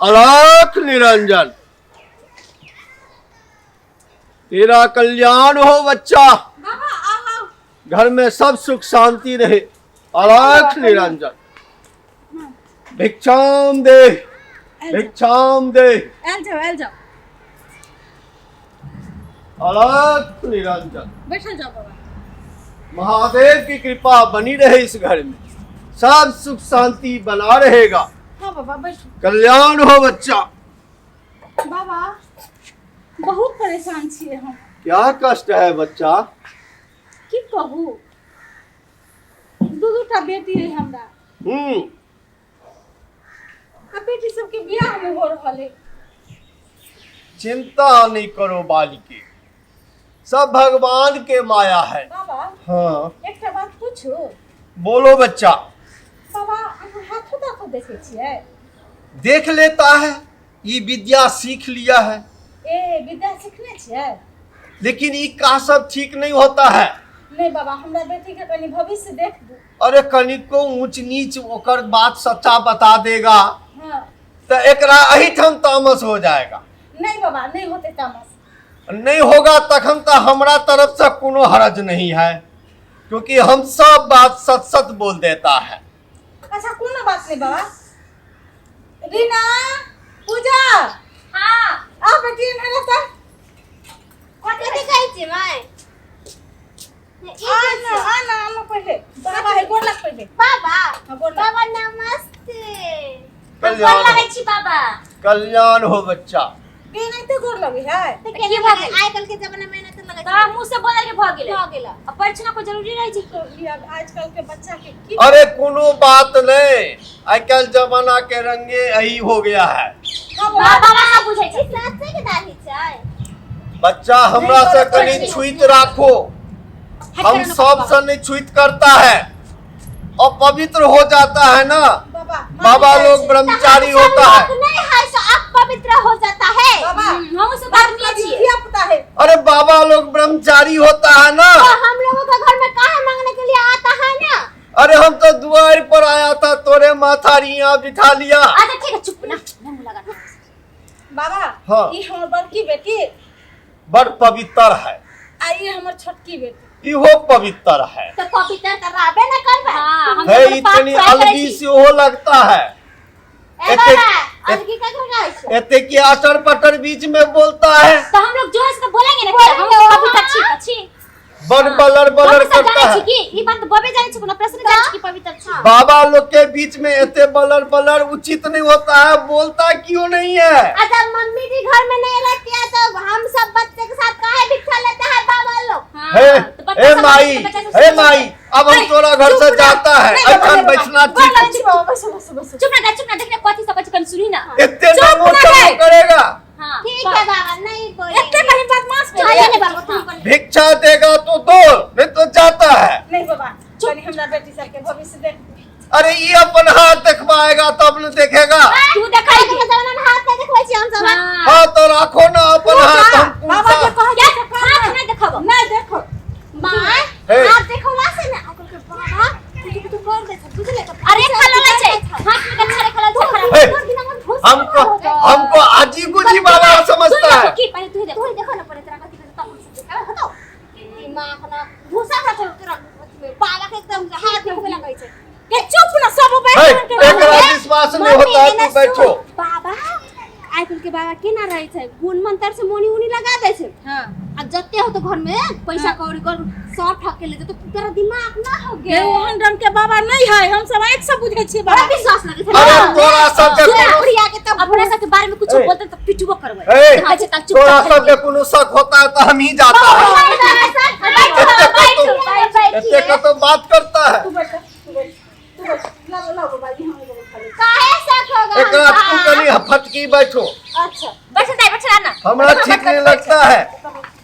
अलख निरंजन। तेरा कल्याण हो बच्चा। बाबा आओ आओ। घर में सब सुख शांति रहे। अलख निरंजन। भिक्षाम दे, भिक्षाम दे। आयल जाओ, आयल जाओ। अलख निरंजन। बैठल जाओ बाबा। महादेव की कृपा बनी रहे इस घर में, सब सुख शांति बना रहेगा। हाँ बाबा बैठो। कल्याण हो बच्चा। बाबा बहुत परेशान छियै हम। क्या कष्ट है बच्चा? की कहू, दू दूटा बेटी है हमरा। आ बेटी सबके बियाह नहि हो रहल है। चिंता नहीं करो बालिके, सब भगवान के माया है। बाबा। हाँ। एकटा बात पूछू? बोलो बच्चा। बाबा अहाँ हाथो ताथो देखै छियै? देख लेता है, ये विद्या सीख लिया है। ए विद्या सीखने छियै? लेकिन ई का सब ठीक नहीं होता है। नहि बाबा, हमरा बेटी के कनि भविष्य देख दू। अरे कनिको ऊंच नीच ओकर बात सच्चा बता देगा तो एकरा एहिठाम तामस हो जाएगा। नहीं बाबा, नहीं होते तामस। नहीं होगा तखन तो हमरा तरफ से कोनो हरज नहीं है, क्योंकि हम सब बात सच सच बोल देता है। अच्छा कोनो बात नहीं बाबा। रीना, पूजा। हाँ। आ बेटी एम्हर तऽ। कथी कहै छी माय? आ ना, आ ना, आ ना पहिले। बाबा है, गोर लग पहिले। बाबा। हाँ, गोर लग। बाबा नमस्ते। कल्याण गोर लगै छी बाबा। कल्याण हो बच्चा। के नहीं तो गोर लगे है। तऽ की भऽ गेल? आइ काल्हि के जमाना में एना तऽ लगै छै। मुँह से बोलल के भऽ गेलै। भऽ गेलै। आ परिछना कोइ जरूरी रहै छै? तो ये अब आजकल के बच्चा के की। अरे कोनो बात नहीं, आजकल कल जमाना के रंगे यही हो गया है। हाँ बाबा। बाबा सब बुझै छै। सासे के दाढ़ी छै। बच्चा हमरा से कनी छुइत राखो, हम सब से नहीं छुइत करता है और पवित्र हो जाता है ना। बाबा बाबा लोग ब्रह्मचारी होता है। नहीं है सो आप पवित्र हो जाता है। बाबा हम सब बात नहीं छिए। धिया पुता है। अरे बाबा लोग ब्रह्मचारी होता है ना। तो हम लोगों का घर में काहे मांगने के लिए आता है ना? अरे हम तो दुआर पर आया था, तोरे माथा रिया बिठा लिया। अच्छा ठीक है, चुप ना, मुंह लगा। बाबा। हाँ। ई हमर बड़की बेटी बड़ पवित्र है। आ ई हमर छोटकी बेटी। इहो पवित्र है। तो पवित्र त रहबे ना करबे। हां, हम है तो पाप इतनी थोड़ा करै अलगी छी। सेहो लगता है। ए बाबा, अलगी का घर रहै छै? एते की अटर पटर बीच में बोलता है। तो हम लोग जो है से बोलेंगे ना, हम लोग पवित्र छी त छी। बड़ बलर बलर हम सब करता जानै है। छी कि ई बात बबे जानै छी, कोनो प्रश्न जानै छी कि पवित्र छी। बाबा लोग के बीच में एते बलर बलर उचित नहीं होता है, बोलता क्यों नहीं है? अच्छा मम्मी जी घर में नहीं रहती है तो हम सब बच्चे के साथ काहे भिक्षा लेते हैं बाबा लोग? हाँ, हे तो बच्चा हे सब माई, बच्चा सब हे सब माई, अब हम तोरा घर से जाता है, नहीं बाबा, अखन नहीं बाबा। बैठना गोर ठीक। लगै छी बाबा, बैसो बैसो बैसो। चुप ना, चुप ना, देखने कथी सब कन सुनी ना। एते चुप नमो ना चमो रे। करेगा। हाँ, ठीक है बाबा, नहीं बोलेंगे। एते कहीं बदमाश चलो भेलै। नहीं बाबा, तुम बोले। भिक्षा देगा तो दो, नहीं तो जाता है। नहीं बाबा, कनी हमरा बेटी सबके भविष्य देख। अरे ये अपन हाथ देखवाएगा तब न देखेगा। तू देखाई के जमाना में हाथ नहीं देखबै छी हम सब। हां, हाँ तो राखो ना अपन हाथ, हम बाबा जे पूछा। कहै क्या छै से कर। हाथ नहीं देखाबो? नहीं देखो। मां हे। हाथ देखौला से ना ओकर के बाबा कुछ कुछ कर दे छै, बुझले? अरे खलल छै हाथ में, गच्छा रे खलल छै खराब। हे, हमको हमको हमको अजीब गुजीब बाबा समझता है। की पहले तू देखो, देखो ना पहले तेरा कथी तब हम सब देखाबे हतो दिमाग ना भूसा खा चल तेरा बाबा के एकदम हाथ में होके लगै छै। के चुप ना सब हे, बैठ के। एकरा विश्वास नहीं होता है, तू बैठो। बाबा आइ काल्हि के बाबा केना रहै छै, गुण मंत्र से मोनी उनी लगा दै छै। हां। आ जते हो तो घर में पैसा कौड़ी कर सब ठक के ले जेतो, तोरा दिमाग ना हो गे गेल? ओहन रंग के बाबा नहीं है, हम सब आँख से बुझै छियै बड़ा बाबा। विश्वास लगे छै। अरे तोरा सबके सुन, कोनो बुढ़िया के तब अपना सबके बारे में कुछ ए। बोलते त पिटबो करबै। ए, देखै छै त चुप। तोरा सबके कोनो शक होता है तो हम ही जाता है। एते कतो बात करता है। तू बैठ, तू बैठ, तू बैठ। लाओ लाओ बाबा, ई हम एगो खा ले। काहे शक होगा? एकरा तू कनी फटकी बैठो। अच्छा। बैठ दाई, बैठ ना। हमरा ठीक नहीं लगता है,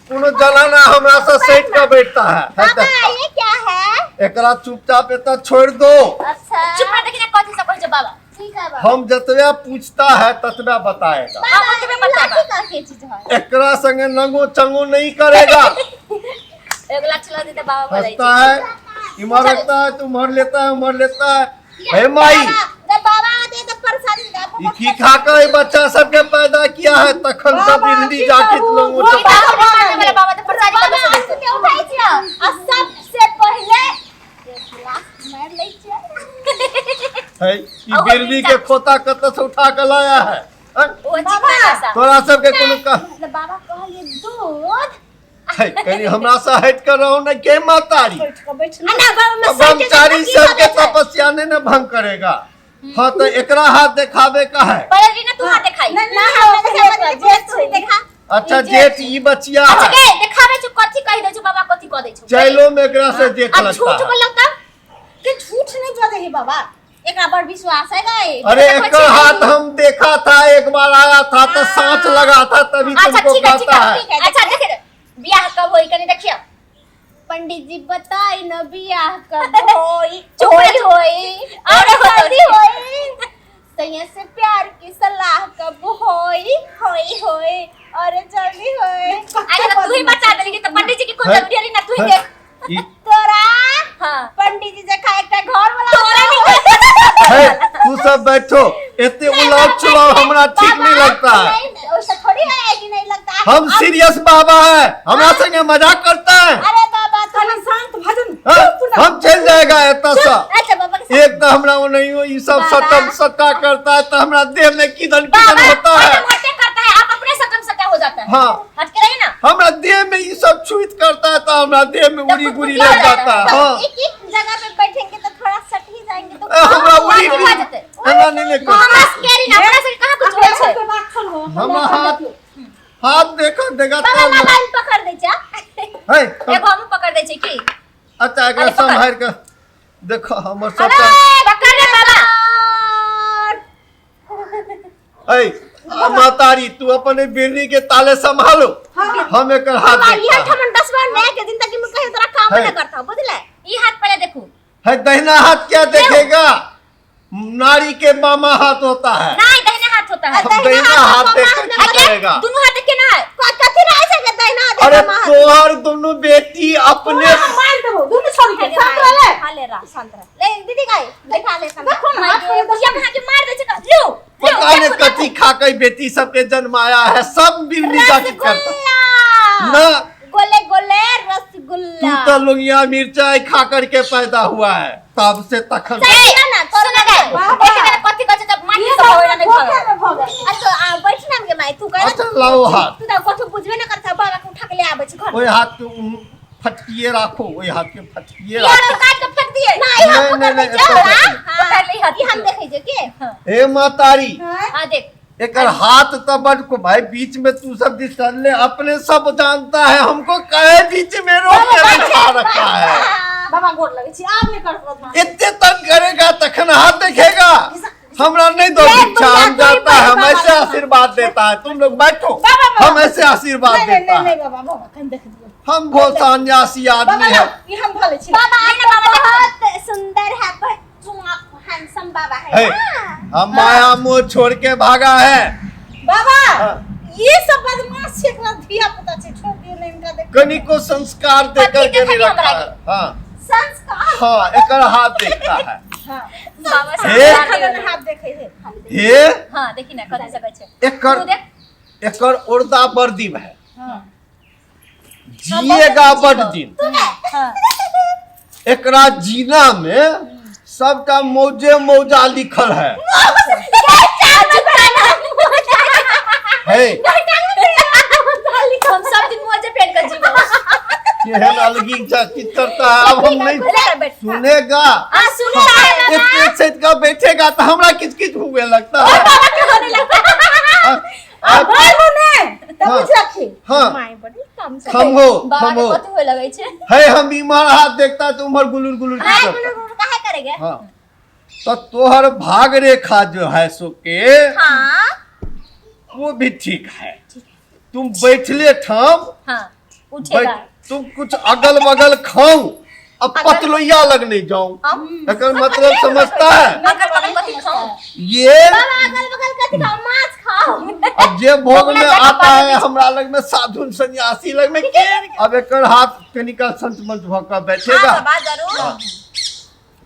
कोनो जलाना हमरा से सट के बैठता है। बाबा ये क्या है? एकरा चुपचाप एतऽ छोड़ दो। अच्छा चुप ना, देखिना कथी सब कहै छै बाबा। ठीक है बाबा। हम जतबे पूछता है ततबे बताएगा। बाबा ओतबे बताबा। की चीज है? एकरा संगे नंगो चंगो नहीं करेगा। एक लाख चला देते बाबा बोलै। हंसता है, इमर रखता है, तू मर लेता है, मर लेता है। हे माई, जब बाबा आते हैं तब प्रसादी देता है। ई की खा के ई बच्चा सबके पैदा किया है तखन सब बाबा, बिरनी की जाकित कहू, लोग भोग उठा बाबा मारने वाला बाबा तो प्रसादी बाबा कतऽ से आँसू के उठाइ छियै आ सबसे पहिले एक गिलास मारि लै छियै। है ई और बिरनी के खोता कतऽ से उठा के लाया है हैं? ओ चिकना सा तोरा सबके कोनो का मतलब बाबा कहलिए दूध है कनी हमरा से हट कर रहो न के मातारी बैठ कऽ बैठ आ ना बाबा तो में सटि जेतै ब्रह्मचारी तऽ की सबके भऽ जेतै? तपस्या नहीं न भंग करेगा हाँ तो एकरा हाथ देखावे का है पहिले रीना तू हाथ देखाई नहीं, ना नहीं, हमरा नहीं, देखाबै नहीं, जेठ छै देखा अच्छा जेठ ई बचिया अच्छा है गे देखावे छु कथी कहि दै छु बाबा कथी कह दै छु चैलो में एकरा से जेठ अब लगता झूठ है बोललक तब के झूठ नहीं बजै है बाबा एकरा बड़ विश्वास है गए अरे एक हाथ हम देखा था एक बार आया था तो सांच लगा था तभी अच्छा तुमको ठीक है ठीक कहता है है ठीक है अच्छा देखे बियाह कब होई कनी देखियो पंडित जी बताई न बियाह कब होई चुप होई रह। होई और और होतो। शादी होई सैया से प्यार की सलाह कब होई होई होई और जल्दी होई अरे तो तू ही बचा देली तो पंडित जी के कोन है? जरूरी है ना तू ही है? देख तोरा हां पंडित जी जखा एकटा घर वाला तोरा नहीं है तू सब बैठो इतने उलाव चुलाव हमरा ठीक नहीं लगता है नहीं वैसा थोड़ी है कि नहीं लगता है हम सीरियस बाबा है हमरा संगे मजाक करता है अरे बाबा तू खाली शांत भजन हाँ? चुप ना। हम चल जाएगा एतऽ से अच्छा बाबा के एक तो हमरा ओनहियो ई सब बाबा। सटम सट्टा करता है तो हमरा देह में किदन किदन बाबा होता है मोटे मोटे करता है आप अपने सटम सटा हो जाता है हाँ। हट के रहिए ना हमरा देह में ई सब छूत करता है तो हमरा देह में तब उड़ी कुछ गुड़ी कुछ हो लग जाता जाता है। है हाँ एक एक जगह पे बैठेंगे तो थोड़ा सट ही जाएंगे तो ए, हमरा उड़ी बात गुड़ी हो जेतै। हमरा नहीं ले हमरा से कह रही ना हमरा से कहाँ कुछ अपना होइ छै सबके बात छोड़ो हमरा हाथ हाथ देखो देखा बाबा तब मोबाइल पकड़ दे जा है एगो हम पकड़ दै छै की अच्छा एकरा अरे पकड़। सम्हारि के देखो हमर अरे सबटा पकड़ रे बाबा ऐ आ महतारी तू अपन बिरनी के ताले संभालो हम एकर हाथ बाबा ये देखता है। ठमन 10 बार मैं के जिंदगी में कहीं तोरा काम है। ना करता बुझले ई हाथ पहले देखू है दहिना हाथ क्या देखेगा नारी के मामा हाथ होता है नहीं दाहिने हाथ होता है हम दहिना हाथ देख कर की अरे करेगा दोनों हाथ के ना है कथी रह सके दहिना हाथ अरे मामा हाथ। तोहर दोनों बेटी अपने मार देबो दुनू छोड़ी के शांत रह ले खा ले रहा शांत रह ले दीदी गाय देखा ले शांत देखो ना, हाथ में बुढ़िया कहाँ के मार दे छै लो लो पता नहीं देखो, कथी खा के बेटी सबके जन्माया है सब बिरनी जाके करता रसगुल्ला ना गोले गोले तू रसगुल्ला तो लुंगिया मिर्चाई खा करके पैदा हुआ है तब से तखन ए, ना, तोरा सुन गए बाबा। एक बेर कथी कहै छै तब माटी ये सब होय सब नहीं धोखे में भऽ गेल। अरे तो आ बैठ ना गे माई तू कह अच्छा लाओ हाथ तू तो कथू बुझबे ना करता बाबा के उठा के ले आबै छै घर ओहि हाथ के फटकिए राखो ओहि हाथ के फटकिए ई राखो हाथ काट के फेंक दिए ना ई हम नहीं, पकड़ नहीं, लै नहीं, छै एतऽ हां पकड़ ली हाथ ई हम देखै छै के हे महतारी हां देख एकर हाथ तो बड़ को भाई बीच में तू सब डिस्टर्ब अपने सब जानता है हमको कहे बीच में रोक के बैठा रखा है बाबा गोर लगै छी आब नहि कर बदमाशी। इतने तंग करेगा तखन हाथ देखेगा हमरा नहीं दो ले, भिक्षा हम बुढ़िया, जाता है हम बाबा, ऐसे बाबा। आशीर्वाद देता है तुम लोग बैठो बाबा, बाबा। हम ऐसे आशीर्वाद नहीं नहीं देता नहीं है नहीं बाबा बाबा कन देख दियौ हम बहुत सन्यासी बाबा आदमी ना है ई हम भले छी बाबा आना बाबा बहुत सुंदर है बहुत हैंडसम बाबा है है, ना हम माया मोह छोड़ के भागा है बाबा हाँ। ये सब बदमाश छै एकरा धिया पुता छै छोड़ दियौ ने इनका देख कनी को संस्कार दे पति करके के नहीं खाली रखा हमरा है हाँ संस्कार हाँ एकर हाथ देखता है हां बाबा हे। संस्कार खाली हाथ देखै है हे हां देखी ना कथी सकै छै एकर तू देख एकर उर्दा बड़ दिन है हां जिएगा बड़ दिन हां एकरा जीना में सबका मौजे मौजा लिखल है है हम सब दिन मोजे पहन कर जीवो केहन अलगी की करता है अब हम नहीं बैठ सुनेगा आ सुन इतने से का बैठेगा तो हमरा किच किच हुए लगता है बाबा के होने लगता आ- आ- बोलू ने तब हाँ। कुछ रखी हाँ। माय बड़ी कम से थमो बाबा के थमो कथी होए लगै छै है हम इमहर हाथ देखता तो उम्हर गुलुर गुलुर की हाय करता। गुलू गुलू काहे करेगे हाँ तो तोहर भाग रेखा जो है सो के हां वो भी ठीक है तुम बैठले ठाम हां उठेगा तुम कुछ अगल बगल खाओ अब पतलोइया लग नहीं जाऊं एकर मतलब समझता है अगल बगल कथी खाऊं ये बाबा अगल बगल कथी खाओ माछ खाओ अब जे भोग में ओकरा जाके आता है पानी हमरा लग में साधु सन्यासी लग में के अब एकर हाथ कनिका संत मंत भऽ कऽ बैठेगा हां बाबा जरूर हाँ।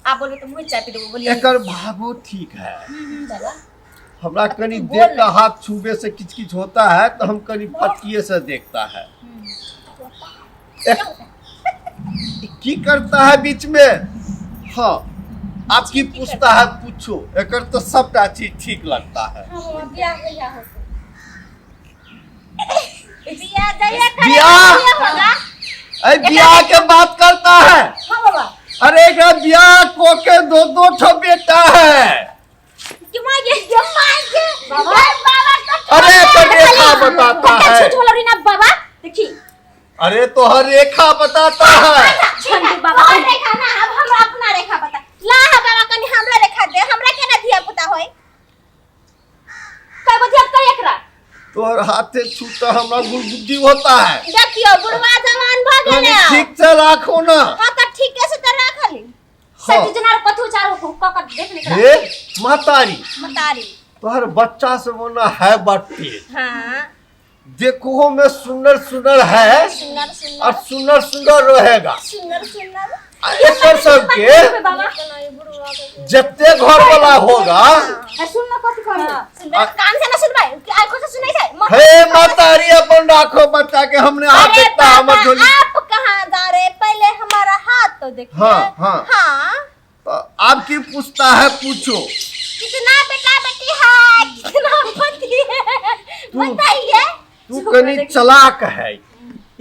आप बोलबे तो मुँह चाय पी देबो बोलिए एकर भागो ठीक है बाबा हमरा कनी तू बोल देख ना। का हाथ छुबे से किच किच होता है तो हम कनी फटकिए से देखता है। की करता है बीच में? हाँ, आपकी पूछता है, पूछो। एकर तो सबटा चीज ठीक लगता है। हाँ बाबा, बियाह कहिया होतै? बियाह जहिया करे बियाह? तहिया होगा। अरे बियाह के बात करता है। हाँ बाबा। अरे एकरा बियाह को के दो दो ठो बेटा है। क्यों मांगे? क्यों मांगे? बाबा। बाबा तो अरे तो रेखा बताता है। झूठ बोल रही ना बाबा, देखी। अरे तो हर रेखा बताता है। छंदू बाबा तोहर रेखा ना, अब हमरा अपना रेखा बता। ला हा बाबा, कनी हमरा रेखा दे, हमरा केना धिया पुता होय? कय गो धिया पुता एकरा? तोहर हाथे छूता हमरा गुलगुद्दी होता है। देखियो, बुढ़वा जवान भ कनी गेलै। ठीक से राखो ना। हाँ त ठीके से त राखली। हाँ। सती जना कथु चारो को क क देख ले। हे मातारी, मतारी। तोहर बच्चा से बोना है बट्टी। हाँ। देखो में सुंदर सुंदर है सुंदर और सुंदर सुंदर सुंदर रहेगा। सुंदर सुंदर। आ एकर सबके बाबा जते घर वाला होगा। सुन ना, कथि कहै? सुनबै कान से ना सुनबै, आंखों से सुनै छै। हे मातारी, अपन राखो बच्चा के, हमने हाथ अरे देखता हमर बाबा, झोली। आप कहाँ जा रहे? पहले हमारा हाथ तो देखिए। हाँ, हाँ। हाँ। तो आपकी पूछता है, पूछो। कितना बेटा बेटी है, कितना पति है, बताइए। तू कनी चलाक है,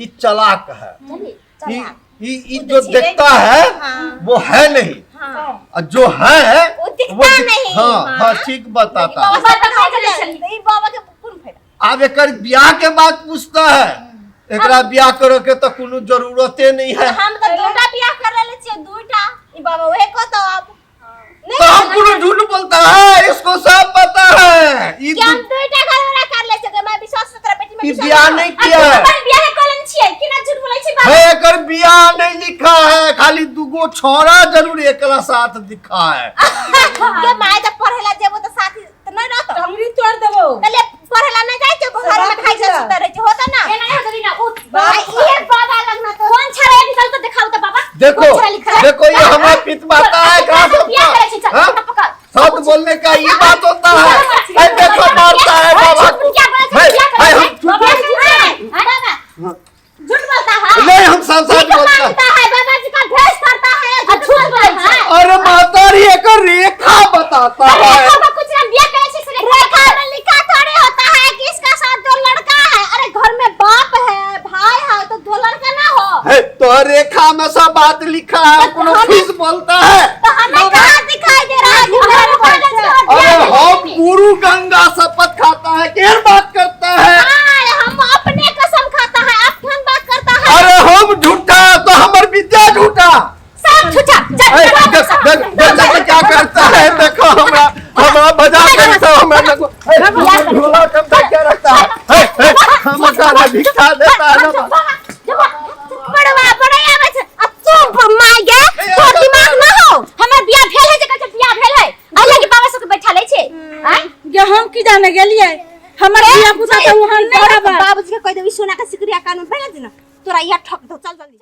ई चलाक है। ई ई ई जो देखता है हाँ। वो है नहीं, हाँ। और जो है वो दिखता नहीं। हाँ हाँ, ठीक बताता है। बाबा के ई बाबा के कोन फायदा? अब एकर ब्याह के बात पूछता है। एकरा ब्याह करे के तो कोनो जरूरते नहीं है। हम तो दूटा बियाह कर लेले छियै, दूटा। ई बाबा वहे कहतो अब। तो हम कोनो झूठ बोलता है, इसको सब पता है। ई कि हम दूटा घर वाला कर ले छियै, मैं विश्वास तोरा बेटी में ई विश्वास ब्याह नहीं। नहीं किया है। अपन बियाह कलन छियै कि ना? झूठ बोलै छै बाबा। है, एकर ब्याह नहीं लिखा है, खाली दुगो छोरा जरूर एकरा साथ दिखा है। के माय, जब पढ़ेला जेबो त साथी त नहीं रहतो। टंगरी तोड़ देबो। पहले पढ़ेला नहीं जाइ छै, घर में खाइ छै, सुतै रहै छै, होता ना? एना नहीं होतै ना, उठ। आ इहे बाबा लगना तो कोन छड़ा निकल तो देखाउ त बाबा। देखो कोन छड़ा लिखल है? देखो, ये हमारा पित माता है, कहाँ हम बियाह सबका करै छी, चल हाँ? पकड़। सच बोलने का ये बात होता है। अरे देखो, मारता है बाबा को। क्या बोले? है, बियाह है, करै हम छी बाबा, बाबा झूठ बोलता है। नहीं, हम सब सच बोलता है। मांगता है, बाबा जी का भेष करता है, झूठ बोलै छै। अरे मातारी, एकर रेखा बताता है। रेखा पर कुछ ना, बियाह करै छी से रेखा में लिखा थोड़ी होता है कि इसका साथ दो लड़का है। अरे घर में बाप है, भाई है, तो दो लड़का ना हो? है, तो रेखा में सब बात लिखा है, कोनो फीस बोलता है। तो हमें कहाँ दिखाई दे रहा है कि मेरे कॉलेज में अरे हम गुरु गंगा शपथ खाता है, केर बात करता है। हाँ, हम अपने कसम खाता है, अपन बात करता है। अरे हम झूठा तो हमर विद्या झूठा। सब झूठा। चल। ए, देख देख देख देख क्या करता है, देखो हमरा हमरा बजा कर सब हमरा लगो। ए, झोला कम क्या रखता है? ए, ए, हम सारा भिक्षा देता है ना। बड़वा बड़े आवे छै आ तू माय गे, तोर दिमाग ना हो। हमर बियाह भेल है, जेकर बियाह भेल है अल्लाह के बाबा सबके बैठा ले छै। आय गे, हम की जाने गेलियै, हमर धिया पुता तऽ वहाँ नहीं रहबा। बाबूजी के कह देबी, सोना के सिकरिया कानून भेल ना, तोरा यहाँ ठक दो, चल जल्दी।